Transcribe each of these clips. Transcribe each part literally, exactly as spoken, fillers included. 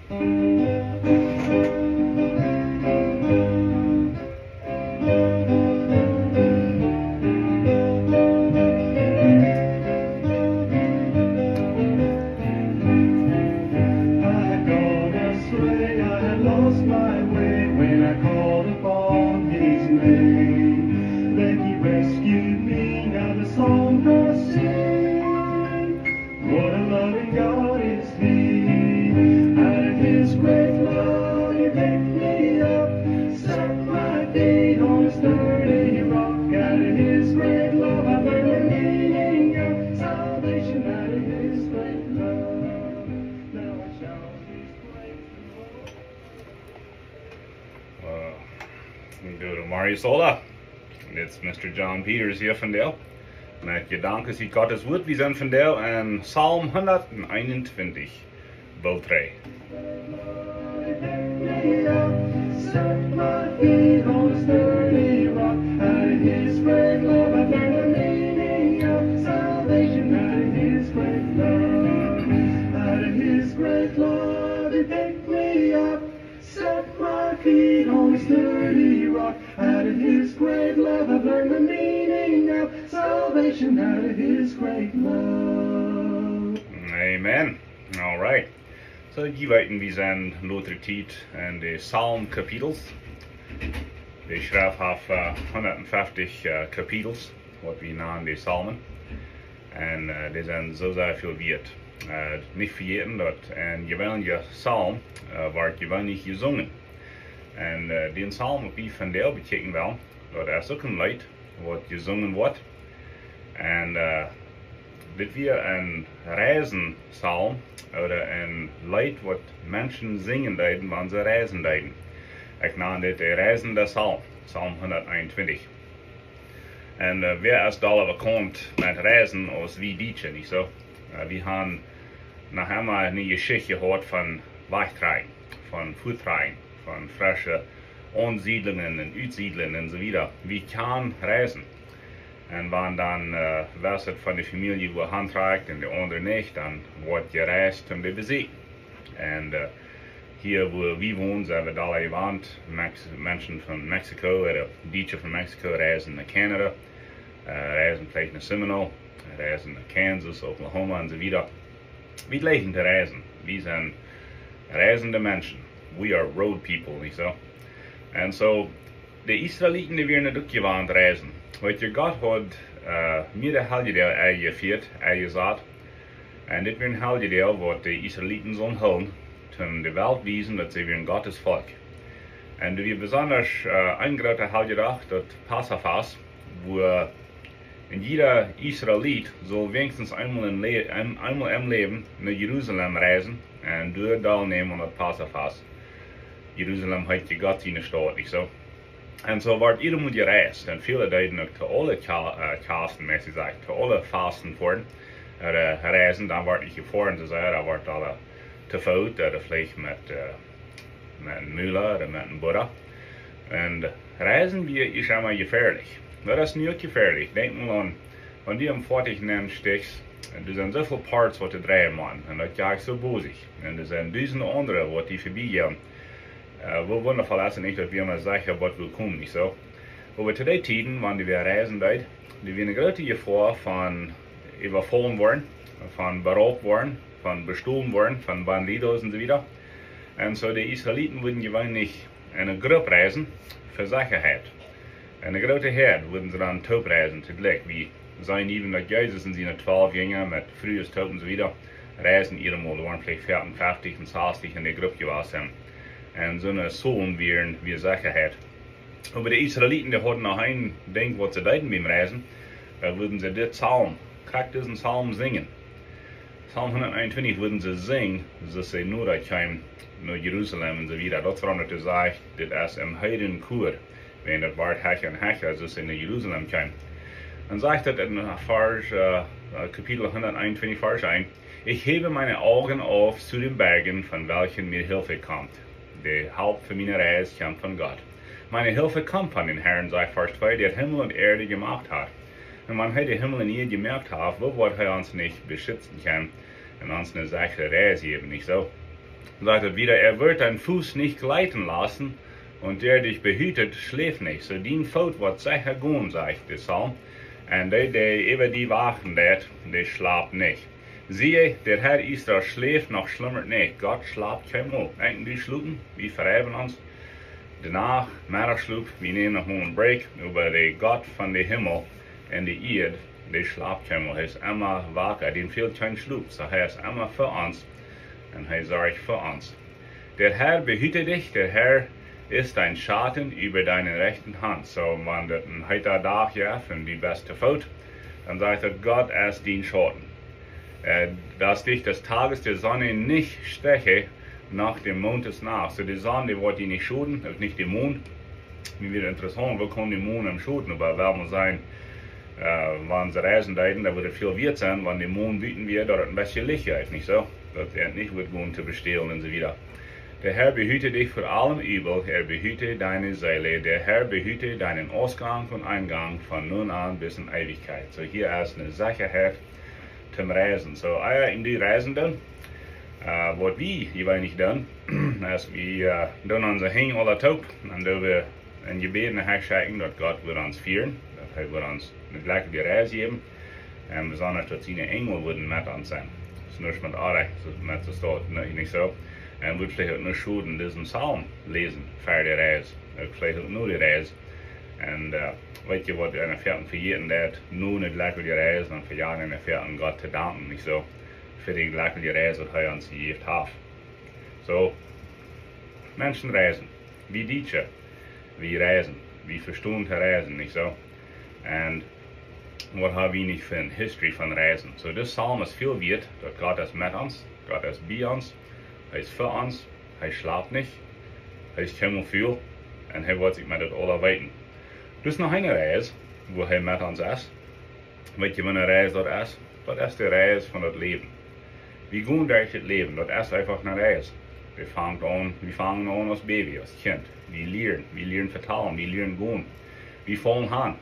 I had gone astray, I had lost my way when I called upon his name. Then he rescued me, now the song I sing. What a loving God is he. Out of his great love he picked me up, set my feet on a sturdy rock. Out of his great love I learned the meaning of salvation. Out of his great love, now I shout his praise. Uh, Gute Morgen, Sola. Dit is Mister John Peters hia vondoag met Jedanken ut Gottes Wuat. Wie sent vondoag en Psalm hundat eenuntwintich, Boot dree. Set my feet on a sturdy rock. Out of his great love I learned the meaning of salvation. Out of his great love, out of his great love he picked me up. Set my feet on a sturdy rock. Out of his great love I've learned the meaning of salvation. Out of his great love. Amen. All right. So, jie weeten, wie sent lota Tiet en de Psalmkapitels. De Schreft haft, äh, hundat feftich, äh, Kapitels, waut wie nanen de Psalmen. Un, äh, dee sent soo sea väl wieet. Äh, nich vejäten daut een jeweenelja Psalm, äh, woat jeweenlich jesungen. Un, äh, dän Psalm, waut wie vondoag bekjikjen wellen, daut es uk een Leet, waut jesungen woat. Un, äh, dit wia een Reisepsalm, ooda een Leet, waut Menschen sinjen deeden, wan see reisen deeden. Ekj nan dit de reisende Psalm, Psalm hundat eenuntwintich. Un, äh, wäa es dolla bekaunt met Reisen aus wie Dietsche, nich soo? Äh, wie haben noch emma eene Jeschicht jehaut von wajchtrakjen, von fuatrakjen, von fresche Aunsiedlungen un Utsiedlungen un soo wieda. Wie kjennen reisen. Un wan dan, äh, wäa von de Famielje wua hantrakjt un de aundre nich, dan woat jereist om dee to besieekjen. Un, äh, hia, wua wie wonen, sent wie dolla jewant. Mex-, Menschen von Mexiko, ooda Dietsche von Mexiko, reisen no Canada, äh, reisen veleicht no Seminole, reisen no Kansas, Oklahoma un soo wieda. Wie leewen to reisen. Wie sent reisende Menschen. We are road people, nich soo? Un soo, de Israeliten, dee wieren daut uk jewant reisen. Weetst, Gott haud, äh, mea de Heljedoag enjefieet, enjesat. Un dit wia een Heljedoag, waut de Israeliten sullen hoolen, om de Welt wiesen, daut see wieren Gottes Volkj. Un doa wia besonda, äh, een groota Heljedoag, daut Passafast, wua een jieda Israelit sull weinichstens eemol em Le-, em-, eemol em Läwen no Jerusalem reisen un doa deelnämen aun daut Passafast. Jerusalem heet je Gott siene Staut, nich soo? Un soo wort jieda mol jereist. Un väle deeden uk to aule Kja-, äh, Kjasten, mott ekj sajen, to aule Fasten foaren, äh, reisen. Dan wort nich jefoaren, soo sea, dan wort aule to Foot, äh, ooda veleicht met, äh, met een Mula ooda met een Budda. Un reisen wia ieescht emol jefäadlich. Daut es nu uk jefäadlich. Denkj mol aun, wan du em Foatich nenn stichst, un doa sent soo väl Parts, waut to dreien motten. Un daut jeit soo bosich. Un doa sent dusende aundre, waut die verbie gonen. Äh, woo wundafoll es daut nich, daut wie emma secha, waut wie komen, nich soo? Oba to dee Tieden, wan wie reisen deeden, doa wia eene groote Jefoa von äwafollen woaren, von beraubt woaren, von bestolen woaren, von bandidos un soo wieda. Un soo de Israeliten wudden jeweenlich en eene Grupp reisen, fa Sechaheit. En eene groote Häad wudden see dan toop reisen, toojlikj. Wie seenen äwen, daut Jesus un siene twalf Jinja met Frues toop un soo wieda reisen, eenjemol, doa wieren veleicht veaunfeftich un sastich en de Grupp jewast. Un soone Zol wieren, wia Sechaheit. Oba de Israeliten, dee hauden noch een Dinkj, waut see deeden biem Reisen. Doa wudden see dit Psalm, krakjt disen Psalm sinjen. Psalm hundat eenuntwintich wudden see sinjen, soo aus see noda kjeemen no Jerusalem un soo wieda. Daut es wuarom daut sajcht, dit es em heiden Chor. Wiels daut wort hecha un hecha, soo aus see no Jerusalem kjeemen. Dan sajcht daut en Varsch, äh, äh, Kapitel hundat eenuntwintich, Varsch eent: Ich hebe meine Augen auf zu den Bergen, von welchen mir Hilfe kommt. De Help fa miene Reis kjemt von Gott. Meine Hilfe kommt von dem Herrn, sajcht Varsch twee, der Himmel und Erde gemacht hat. Un wan hee de Himmel un Ieed jemoakt haft, woo woat hee ons nich beschitzen kjennen un ons eene sechre Reis jäwen, nich soo? Sajcht et wieda: Er wird deinen Fuß nicht gleiten lassen, und der dich behütet, schläft nicht. Soo dien Foot woat secha gonen, sajcht de Psalm. Un dee, dee äwa die wachen deit, dee schlapt nich. Siehe, der Herr Israel schläft noch schlummert nicht. Gott schlapt kjeenmol. Eent, wie schlupen, wie vereewen ons. De Nacht, Meddachschlop, wie nämen noch mol een Break, oba de Gott von de Himmel un de Ieed, dee schlapt kjeenmol. Hee es emma waka, däm fält kjeen Schlop. Soo hee es emma fa ons un hee sorcht fa ons. Der Herr behüte dich, der Herr ist dein Schatten über deiner rechten Hand. Soo, wan daut een heeta Dach jeft un du best to Foot, dan sajcht et: Gott es dien Schatten. Äh, dass dich des Tages die Sonne nicht steche, noch dem Mondes Nacht. Soo de Sonn, dee woat die nich schoden, uk nich de Mond. Mie wia interessaunt, woo kaun de Mond am schoden, oba well mol sennen, äh, wan see reisen deeden, dan wudd et väl wieet sennen, wan de Mond buten wia, daut et een bät Licht jeef, nich soo? Daut et nich wudd gonen to bestälen un soo wieda. Der Herr behüte dich vor allem Übel, er behüte deine Seele. Der Herr behüte deinen Ausgang und Eingang von nun an bis in Ewigkeit. Soo hia es eene Sechaheit toom reisen. Soo, ah jo, en dee Reisenden, äh, waut wie jeweenlich doonen, es wie, äh, doonen onse Henj aula toop, un doo wie een Jebäd no Hecht schekjen, daut Gott wudd ons fieren, daut hee wudd ons eene jlekjelje Reis jäwen, un besonda daut siene Enjel wudden met ons sennen. Daut es nuscht met oajch, soo met soo staut, nä, nich soo. Un wudd veleicht uk nich schoden, disen Psalm läsen, ver de Reis, uk veleicht uk no de Reis. Un, äh, weet jie waut, wan eena foaken vejäten deit, no eene jlekjelje Reis, dan vejät eena foaken Gott to danken, nich soo, fa de jlekjelje Reis, waut hee ons jejäft haft. Soo, Menschen reisen. Wie Dietsche, wie reisen. Wie vestonen to reisen, nich soo? Un waut ha wie nich fa eene History von Reisen? Soo, dis Psalm es väl wieet, daut Gott es met ons, Gott es bie ons, hee es fa ons, hee schlapt nich, hee es kjeenmol ful, un hee woat sikj met daut aula weeten. Daut es noch eene Reis, wua hee met ons es. Weet jie, waut eene Reis daut es? Daut es de Reis von daut Läwen. Wie gonen derch daut Läwen, daut es eefach eene Reis. Wie fangen aun, wie fangen aun aus Baby, aus Kjint. Wie lieren, wie lieren vetalen, wie lieren gonen. Wie faulen han.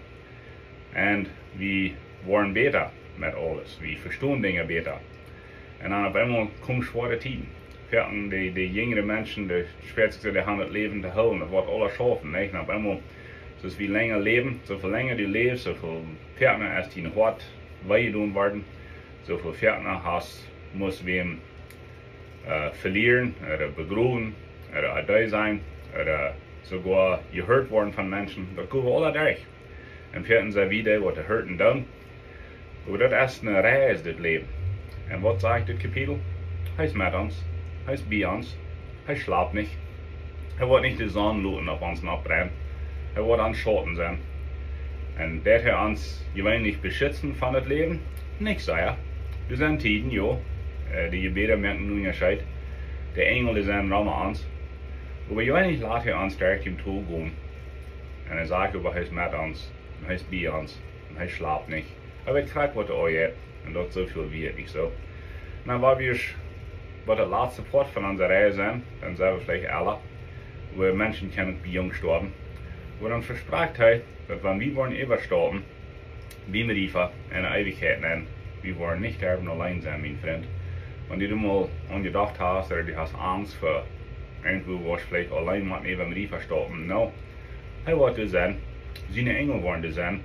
Un wie woaren bäta met aules. Wie vestonen Dinja bäta. Un dan opp eemol komen schwoare Tieden. Foaken de, de jinjre Menschen, dee spält sikj, dee han daut Läwen to hoolen, daut woat aules schaufen, nich? Un opp eemol, soo aus wie lenja läwen, soo väl lenja du läfst, soo väl foakna es dien Hoat wee jedonen worden, soo väl foakna hast, must wäm, äh, velieren, ooda begrowen, ooda aun dee sennen, ooda soogoa jehieet woaren von Menschen. Daut gonen wie aula derch. Un foaken sent wie dee, waut de Hurten doonen. Oba daut es eene Reis, dit Läwen. Un waut sajcht dit Kapitel? Hee es met ons. Hee es bie ons. Hee schlapt nich. Hee woat nich de Sonn loten opp ons nopp brennen. Hee woat ons Schauten sennen. Un deit hee ons jeweenlich beschitzen von daut Läwen? Nich sea. Doa sent Tieden, jo. Äh, de Jebäda moaken nu een Unjascheet. De Enjel, dee sent rom ons. Oba jeweenlich lat hee ons derch dän Dol gonen. Un hee sajcht oba, hee es met ons. Un hee es bie ons. Un hee schlapt nich. Hee weet krakjt, waut doa aunjeit. Un daut es soo väl wieet, nich soo? Na, wan wie, waut daut latste Poat von onse Reis sent, dan sent wie veleicht ella, wua Menschen kjennen bie jung stoawen. Oba dan vesprakjt hee, daut wan wie woaren äwastaupen, biem Riefa en de Eewichkjeit nenn, wie woaren nich doaräwa auleen sennen, mien Frint. Wan du mol aun jedocht hast, ooda du hast Angst fa irjentwua, wua du veleicht auleen mottst äwa dän Riefa staupen, no, hee woat doa sennen, siene Enjel woaren doa sennen.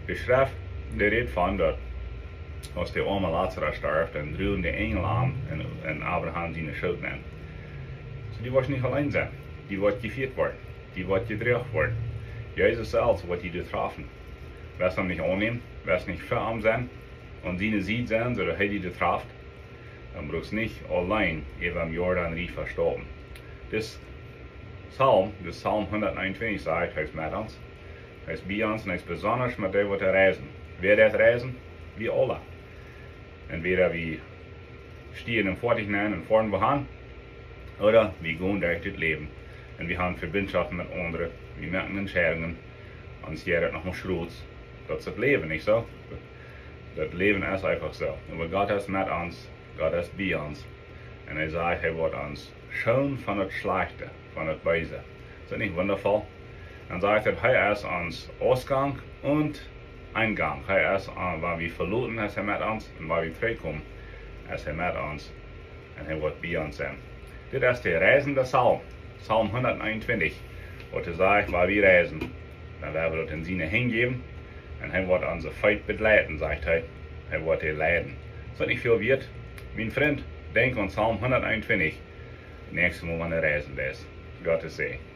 De Schreft, dee rät von daut, aus de oama Lazarus storf, dan druagen de Enjel am en, en Abraham siene Schoot nenn. Soo, du woascht nich auleen sennen. Du woascht jefieet woaren. Du woascht jedroagen woaren. Jesus selfst woat die doa träfen. Woascht am nich aunnämen, woascht nich fa am sennen, aun siene Sied sennen, soo daut hee die doa träft, dan bruckst nich auleen äwa dän Jordan Riefa staupen. Dis Psalm, dis Psalm hundateenuntwintich sajcht, hee es met ons, hee es bie ons un hee es besonda met dee, waut reisen. Wäa deit reisen? Wie aula. Entwäda wie stiegen em Foatich nenn un foaren wua han, ooda wie gonen derch dit Läwen. Un wie han Vebinjschoft met aundre, wie moaken Entscheidungen, ons jeit et noch mol schrot. Daut es daut Läwen, nich soo? Daut Läwen es eefach soo. Oba Gott es met ons, Gott es bie ons. Un hee sajcht, hee woat ons schoonen von daut Schlajchte, von daut Beese. Es daut nich wundavoll? Dan sajcht hee, hee es ons Ausgang un Eingang. Hee es, äh, wan wie veloten, es hee met ons. Un wan wie trigjkomen, es hee met ons. Un hee woat bie ons sennen. Dit es de reisende Psalm, Psalm hundat eenuntwintich, waut hee sajcht, wan wie reisen, dan woa wie daut en siene Henj jäwen un hee woat onse Feet bejleiden, sajcht hee. Hee woat die leiden. Es daut nich väl wieet? Mien Frint, denkj aun Psalm hundat eenuntwintich, daut näakjste Mol, wan du reisen deist. Gott sie Säajen.